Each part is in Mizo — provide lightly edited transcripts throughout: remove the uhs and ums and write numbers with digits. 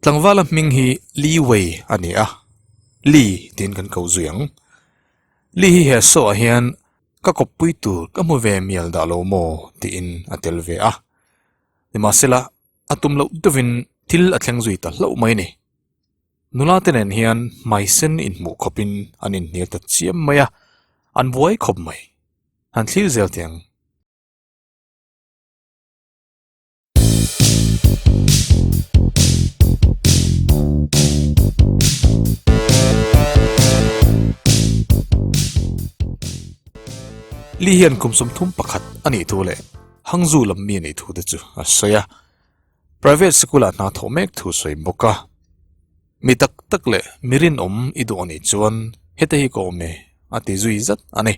Tlangvala hming hi Li Wei a ni a, Li tiin kan ko zui ang. Li hi he show ah hian ka kawppui tur ka hmu ve mial dah lo maw tiin a tel ve a. Nimahsela a tum loh deuhin thil a thleng zui ta hlauh mai a ni. Nula te nen hian hmaisen inhmuh khawpin an inhnial ta chiam mai a, an buai khawp mai. Han thlir zel teh ang. Li hian kum 31 a nih thu leh Hangzhou lam mi a nih thu te chu a sawi a. Private sikul ah hna thawh mek thu sawi bawk a. Mi tak tak leh mi rinawm i duh a nih chuan heta hi ka awm e a ti zui zat a ni.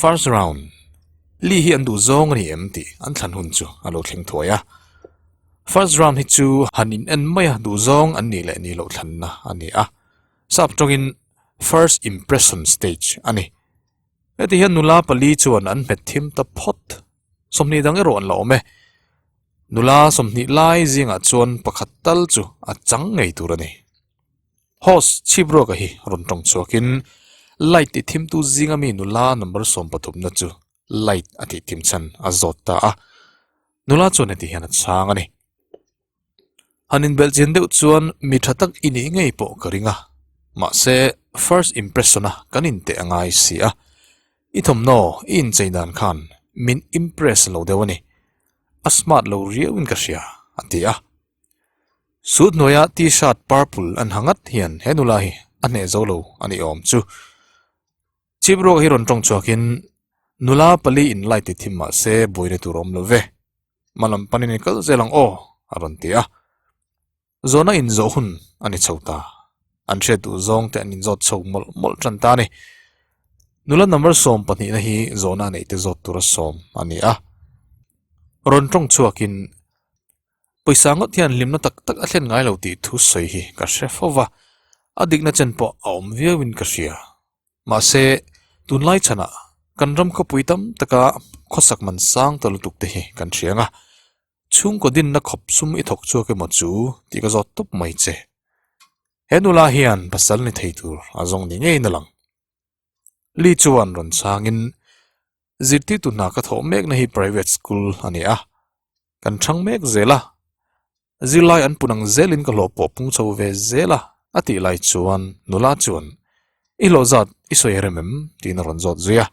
First round, Li hi an duh zawng a ni em tih an thlan hun chu a lo thleng thuai a. First round hi chu han in en mai a duh zawng an nih leh nih loh thlanna a ni a. Sap tawngin first impression stage a ni. Heti hian nula pali chuan an hmet thim ta phawt. 20 dang erawh an la awm e. Nula 20 lai zingah chuan pakhat tal chu a chang ngei tur a ni. Host chhip ruaka hi rawn tawng chhuakin light ti thimtu zinga mi nula number 13 na chu light a tih thim chhan a zawt ta a. Nula chuan heti hian a chhang a ni. Han inbelh chian deuh chuan mi tha tak i nih ngei pawh ka ring a, mahse first impression a kan inteh a ngai si a, i thawmhnaw i inchei dan khan min impress lo deuh a ni, a smart lo riau in ka hria a ti a. Suit hnuaia t-shirt purple an ha ngat hian he nula hi a hneh zo lo a nih awm chu. Chip ruak hi rawn tawng chhuakin nula pali in light ti thim mahse buaina tur a awm lo ve. Hmalam panin i kal zel ang aw, a rawn ti a. Zawhna inzawh hun a ni chho ta. An hriat duh zawng te an inzawt chho mawlh mawlh tan ta a ni. Nula number 12 na hi zawhna a neih te zawt tura sawm a ni a. Rawn tawng chhuakin, Pawisa ngawt hian hlimna tak tak a thlen ngai lo tih thu sawi hi ka hre fo va, a dikna chen pawh a awm viauin ka hria. Mahse, tunlai chhanah kan ram khawpui tam taka khawsak man sang ta lutuk te hi kan hria ang a, chhungkaw dinna khawp sum i thawk chhuak emaw chu tih ka zawt tawp mai che. He nula hian pasal ni thei tur a zawng ni ngeiin a lang. Li chuan rawn chhangin, Zirtirtu hna ka thawh mekna hi private school a ni a, kan chhang mek zel a, Zirlai an pun ang zelin ka hlawh pawh pung chho ve zel a, a tih lai chuan nula chuan, I hlawh zat i sawi rem em? tiin a rawn zawt zui a.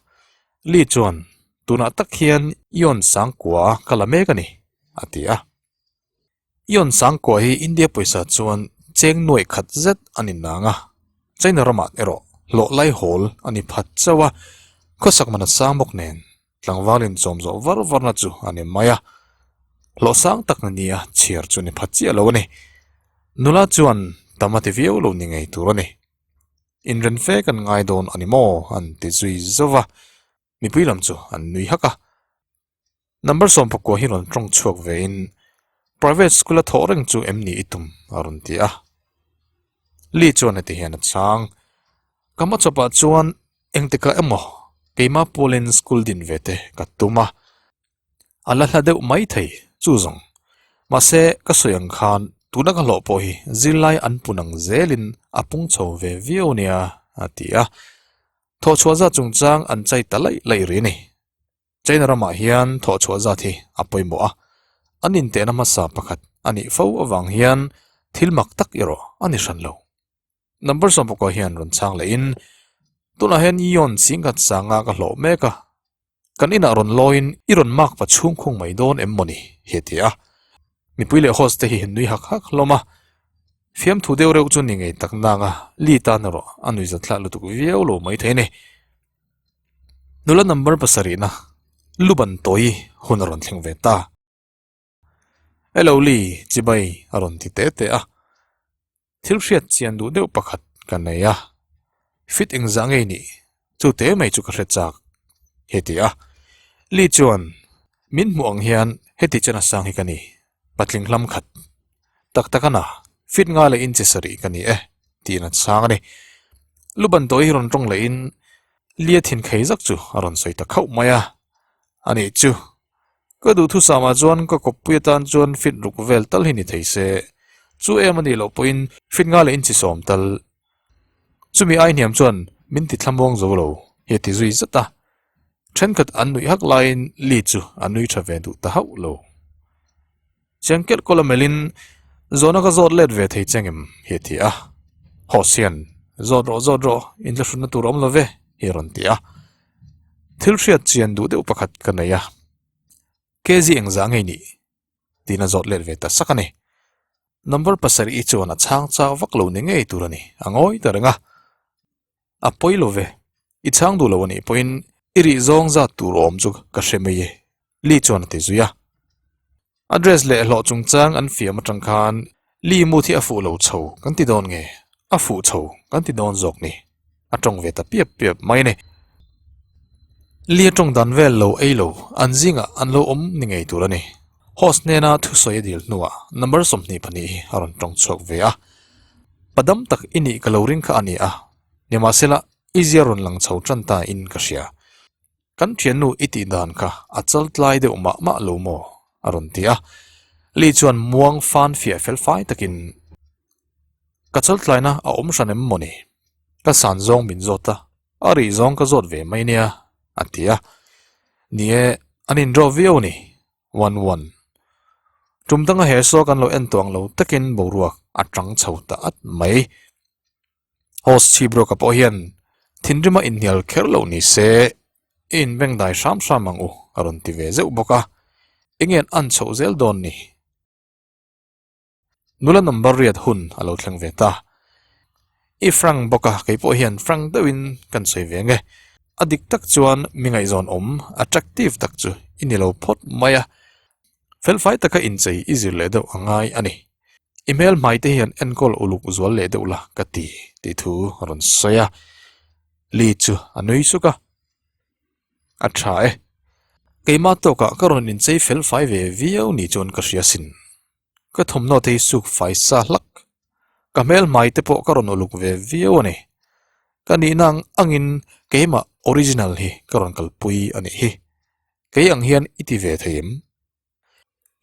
Li chuan, Tunah tak hian Ion Sangkua ka la mek a ni, a ti a. Ion Sangkua hi India pawisa chuan cheng nuaih khat zet a ni nang a, China ramah erawh hlawh lai hawl a ni phat chauh a, khawsak man a sang bawk nen. Tlangval inchawm zawh var varna chu a ni mai a, hlawh sang tak na nia chhiar chu ni pha chiah lo a ni. Nula chuan tam a ti viau lo ni ngei tur a ni. Inren fe kan ngai dawn a ni maw an ti zui zauh va, mipui lam chu an nui hak a. Number 19 hi rawn tawng chhuak vein private school a thawh reng chu em ni i tum a rawn ti a. Li chuan heti hian a chhang, Ka hmachhawpah chuan Engtikah emaw keimah pawlin school din ve te ka tum a, a la hla deuh mai thei chu zawng. Mahse ka sawi ang khan tuna ka hlawh pawh hi zirlai an pun ang zelin a pung chho ve viau nia a ti a. Thawhchhuah zat chungchang an chai ta laih laih rih a ni. China ramah hian thawhchhuah zat hi a pawimawh a, an intehna hmasa pakhat a nih fo avang hian thil mak tak erawh a ni hran lo. Number 19 hian rawn chhang leh in tunah hian Ion singkhat sanga ka hlawh mek a, kan inah rawn lawiin i rawn mark va chhung khung mai dawn em mawni hi a ti a. Mipui leh host te hi nui hak hak hlawm a, fiamthu deuh reuh chu ni ngei tak nang a, li tan erawh a nui zat thlah lutuk viau lo mai thei a ni. Nula number pasarihna Luban Tawi hun a rawn thleng ve ta. Hello Li, chibai a rawn ti teh teh a. Thil hriat chian duh deuh pakhat ka nei a. Fit engzah ngei nih chu te mai chu ka hre chak he ti a. Li chuan min hmuh ang hian heti chen a sang hi ka ni, patling hlam khat. Tak tak a na, fit nga leh inchi sarih ka ni e tiin a chhang a ni. Luban tawi hi rawn tawng lehin Lia thin khei zak chu a rawn sawi ta khauh mai a. Anih chu, Ka duhthusam ah chuan ka kawppui atan chuan fit ruk vel tal hi ni thei se. Chu em a nih loh pawhin fit nga leh inchi sawm tal. Chumi ai hniam chuan min ti thlamuang zo lo hi a ti zui zat a. Thenkhat an nuih hak laiin Lee chu a nui tha ve duh ta hauh lo. Chiang kelh kawlh a melhin zawhna ka zawt let ve thei che ngem hi a ti a. Host hian zawt rawh zawt rawh inthlahrunna tur a awm lo ve hi a rawn ti a. Thil hriat chian duh deuh pakhat ka nei a. KZ engzah ngei nih? Tiin a zawt let ve ta sak a ni. Number pasarih chuan a chhang chak vak lo ni ngei tur a ni, a ngawi ta reng a. A pawi lo ve, i chhang duh lo a nih pawhin i rih zawng zat tur awm chu ka hre mai e, Lee chuan a ti zui a. A dress leh hlawh chungchang an fiam atang khan Lee mood hi a fuh lo chho kan ti dawn nge? A fuh chho kan ti dawn zawk ni? A tawng ve ta piap piap mai a ni. Lee a tawng dan vel lo ei lo an zingah an lo awm ni ngei tur a ni. Host hnena thusawi a dil hnuah number 22 hi a rawn tawng chhuak ve a. Padam tak i nih ka lo ring kha a ni a, nimahsela i zia rawn lang chho tan ta in ka hria. Kan thiannu i tih dan kha a chal tlai deuh mah mah lo maw? a rawn ti a. Lee chuan muang fan fiah fel fai takin, Ka chal tlaina a awm hran em maw ni? Ka san zawng min zawt a, a rih zawng ka zawt ve mai nia, a ti a. Ni e, an indraw viau a ni, one one. Tum danga he saw kan lo en tawh ang lo takin boruak a tang chho ta at mai. Host chhip rawka pawh hian thinrima inhnial kher loh ni se i inbeng dai hram hram ang u a rawn ti ve zeuh bawk a, enge an an chhoh zel dawn ni? Nula number riat hun a lo thleng ve ta. I frank bawk a, kei pawh hian frank deuhin kan sawi ve nge. A dik tak chuan mi ngaihzawn awm, attractive tak chu i ni lo phawt mai a. Felfai taka inchei i zir leh deuh a ngai a ni. I hmel hmai te hian enkawl uluk zual leh deuh la ka ti tih thu a rawn sawi a. Lee chu a nui suk a. A tha e. Keimah tawkah ka rawn inchei felfai ve viau ni chuan ka hria sin. Ka thawmhnaw te hi suk fai sa hlak. Ka hmel hmai te pawh ka rawn uluk ve viau a ni. Ka nihna ang angin keimah original hi ka rawn kalpui a nih hi. Kei ang hian i ti ve thei em?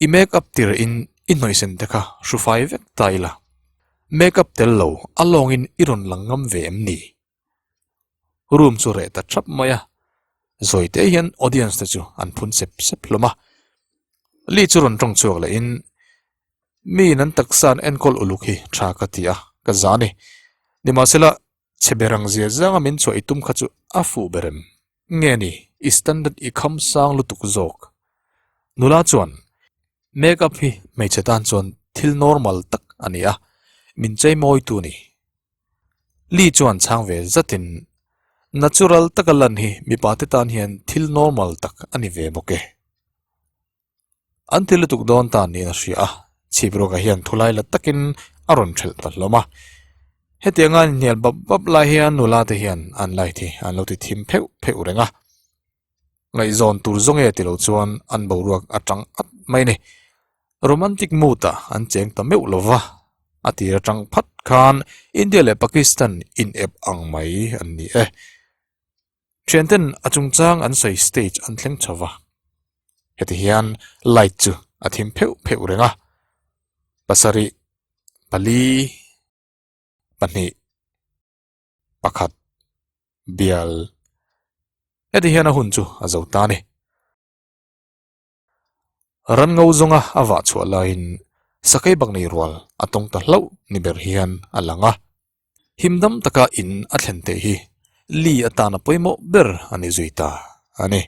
I make up tir in i hnawihsen te kha hru fai vek ta ila. Make up tel lo a lawngin i rawn lang ngam ve em ni? Room chu reh ta thap mai a, zawi te hian audience te chu an phun sep sep hlawm a. Lee chu rawn tawng chhuak leh in, Mi in an taksa an enkawl uluk hi tha ka ti a, ka za a ni. Nimahsela, chhe ber ang zia zanga min chhuah i tum kha chu a fuh ber em? Nge ni, i standard i kham sang lutuk zawk. Nula chuan, Make up hi hmeichhe tan chuan thil normal tak a ni a, min chei mawi tu ni. Lee chuan chhang ve zatin, Natural taka lan hi mipa te tan hian thil normal tak a ni ve bawk e. An ti lutuk dawn ta niin a hria a, chhip ruakah hian thulai la takin a rawn thelh ta hlawm a. Hetianga an inhnial bap bap lai hian nula te hian an light hi an lo ti thim pheuh pheuh reng a. Ngaihzawn tur zawng e ti lo chuan an boruak a tang at mai a ni. Romantic mood ah an cheng ta meuh lo va, a tir atang phat khan India leh Pakistan in ep ang mai an ni e. Thianten a chungchang an sawi stage an thleng chho va, heti hian light chu a thim pheuh pheuh reng a, pasarih, pali, pahnih, pakhat, bial. Heti hian a hun chu a zo ta a ni. Ran ngo zawnga a vah chhuah laiin sakei bak nei rual a tawng ta hlauh ni ber hian a lang a. Himdam taka in a thlen teh hi Lee atana pawimawh ber a ni zui ta a ni.